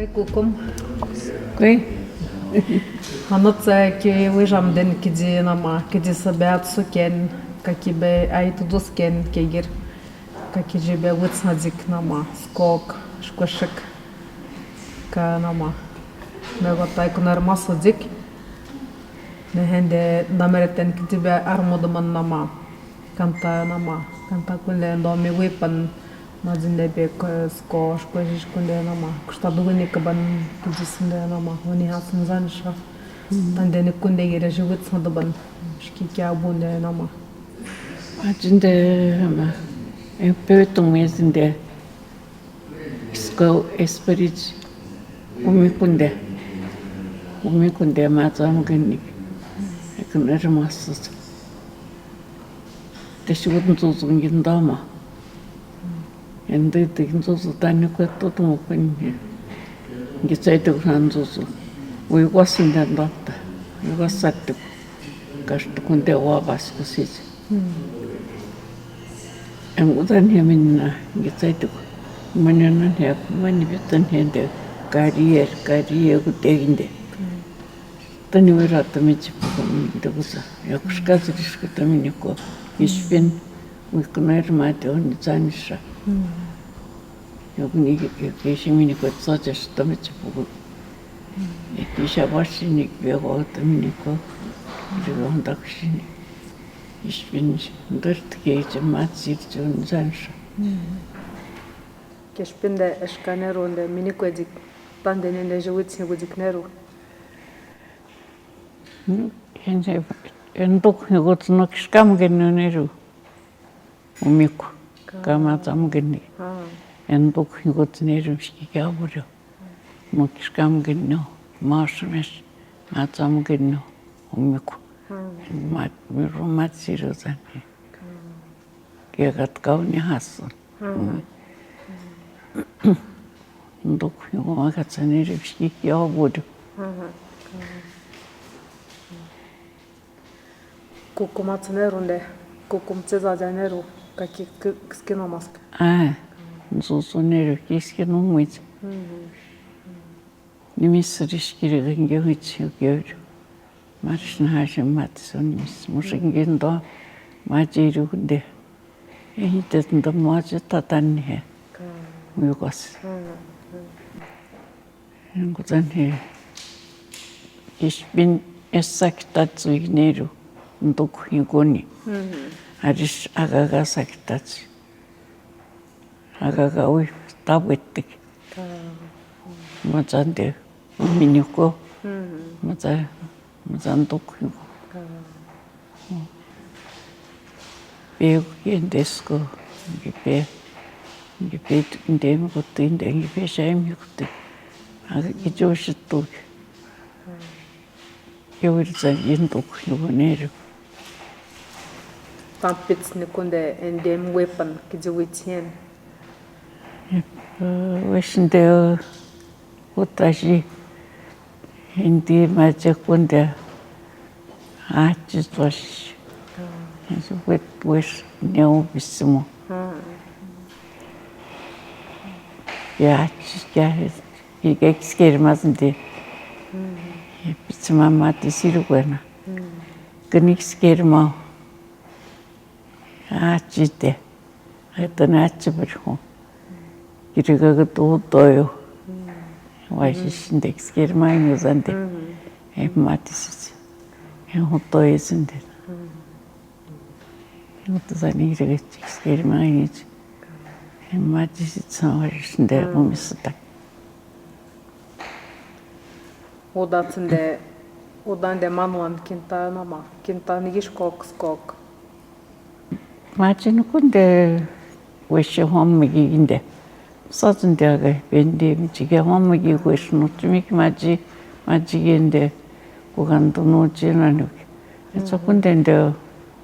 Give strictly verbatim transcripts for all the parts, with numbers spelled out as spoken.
Kukum. Kui. Hano tse ki wijam den kidi nama, kidi sabe atsuken, ka ki be ai tudusken kegir, ka kidi be witsnadik nama, skok, shkweshik, ka nama. Me gotai kunar masodik. Ne hende damereten kidi be armuduman nama. Kanta nama, kanta kunde ndo mi wipan, ma zinde be ko sko, sko, sko, kunde nama. Kusta dugu ni kaban kidi sinde nama, oni hasan zansha. Tande ni kunde gere jiwit sa duban, shki kya bunde nama. Ma zinde nama, e pe tum e zinde. Iska esprit, umi kunde. Umi kunde ma tsam gini. Ekner masas. Te shi wut nzuzu ngin dama. Ende te nzuzu tani kwe to tumo kwenye. Ngi tsai te kuna nzuzu. Wi kwa sinde ndata. Wi kwa sate. Kash te kunde wa bas kusisi. Engu tani ya minina, ngi tsai tuku. Mani na ne, mani bita ne de, karier, karier ku teginde. Tani wira tami chipuku de kusa. Ya kushka ziri shka tami niko. Ispin, wi kuna iri mate oni tsanisha. Ya kuni, ya keshi mi niko tsaja shi tami chipuku. Ya kisha bashi ni kibe kwa tami niko. Ri onda kushini. Ispin, ndert ke iche matsir chon zansha. Kespin de eshka neru nde mini kwedik, tande nende jewit ni kwedik neru. Hende, enduk ni kwedik no kishkam genu neru. Umiku, kama tsam geni. Enduk ni kwedik neru, shki kya buro. No kishkam genu, masmes, ma tsam genu, umiku. Ma, mi ru matsir zani. Ke kat kau ni hasan. Nduk, ni kuma katsaniri pshiki kia obudu. Kukum atsaneru nde, kukum tse zazaneru, ka ki, ki, kiskino mask. Ah, nzuzu neru, kiskino mwit. Ni misiri shkiri nge wit, nge wit. Maris na hashi matis on mis. Musingi ndo, majiru nde. Ehi te ndo maji tatani he. Muyukos. Ngutan he. Ispin esaktatsu ineru. Nduk hingoni. Aris agaga saktatsu. Agaga wi tabwetik. Matsande. Miniko. Matsa, matsanduk hingoni. Pe ku kendesko, ngipe, ngipe ndemi kuti nde, ngipe shaimi kuti. Aka kijo shituk. Ke wiri tsa yinduk, ngibo neru. Pampits ni kunde endem wepan, kijo witien. Weshinde utashi. Hindi maji kunde, ah, jitwashi. Ngijo wet, wet, neo bisimo. Ya, ya, ya, kiskeri mazinde. Bisima mati siri kwena. Kini kiskeri ma. Ah, jite. Aitona achi bari ho. Kiri ka ka tu toyo. Wa shi shinde kiskeri ma inyo zande. E mati sisi. E ho toyo zinde. E ho to zande kiri ka kiskeri ma inyo. E mati sisi wa shi shinde ko misita. Uda tsinde, uda nde manwan kinta nama, kinta ni gish kok skok. Maji ni kunde weshe hom migi inde. Sa tsinde aga bende mi chige hom migi weshe no chimiki maji, maji inde. Kugandu no china ni. Etso kunde nde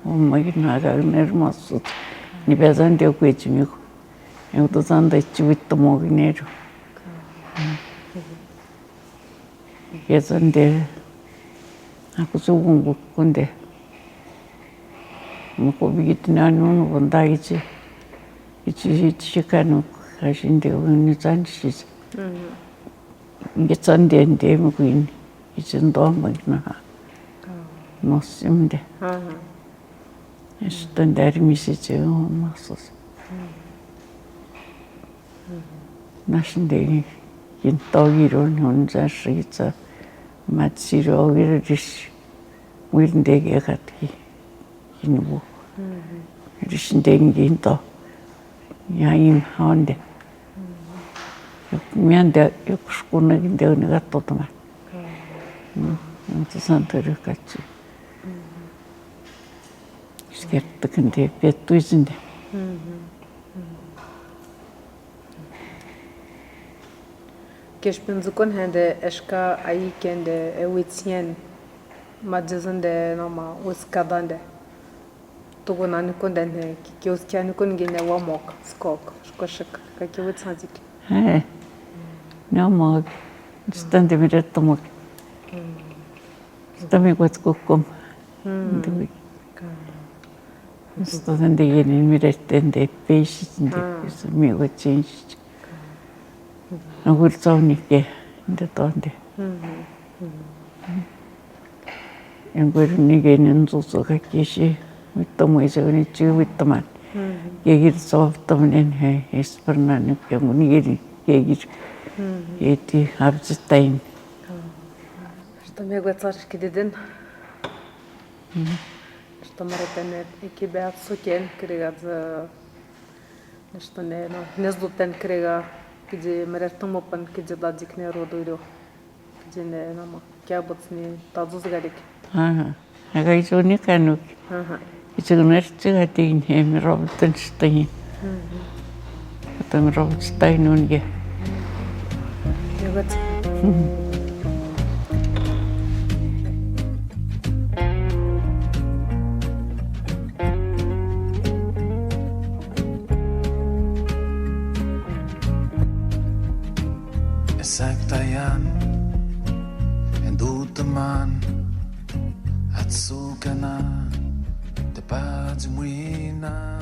hom migi na aga ner masut. Ni beza nde kwe chimiko. Engutu zande chiwito mogi neru. Keza nde, akusu wungu kunde. Muko bigiti na nunu wanda ichi. Ichi, ichi shikanu kashinde wini zandi shisi. Ngke tsan tei, tei mi kuin, itsen toa mbang na ha. Nosim de. Aha. Esta ndari mi se tse o masos. Nas nde kin toa giro ni hon sa sitsa. Mat siro giro dis. Wil nde ke kat ki. Kin bu. Ris nde ngin to. Ya im honde. Yok mian de yok skuna ngin de ni gat to tama. Nte santo ri katsi. Sker te kende petu izinde. Kes penzukon hende eska ai kende e witsien. Ma dizinde no ma uskadande. Tuku nani kunde ne ki, ki uskiani kun gine wa mok, skok, skoshik, ka ki witsandik. He. No mok. Stande mi ret to mok. Stande mi kwat kukum. Ndui. Stande gine mi ret tende peisi nde. Mi kwat chensi. Angul tsauni ke nde tonde. Engweru ni geni nzuzu ka kisi, witamo isa geni tsi witaman. Gegir so witaman en he, esperna ni ke nguni geni, gegir. Geti hapsitain. Što mi gwe tsar kididen. Što mare tene, eki be atsuken, kiriga za, nešto ne, no, ne zuten kiriga, kidi mare tamo pan, kidi da dik ne rodo iro. Kidi ne, no, ma, kja bots ni, ta zuz garik. Aha. Aga iso ni kanuk. Aha. Iso nertsi gatin, he, mi robot ten stain. Kata mi robot stain nun ge. Yagat. Esak tayan, endu teman, atsu kana, tepat muina.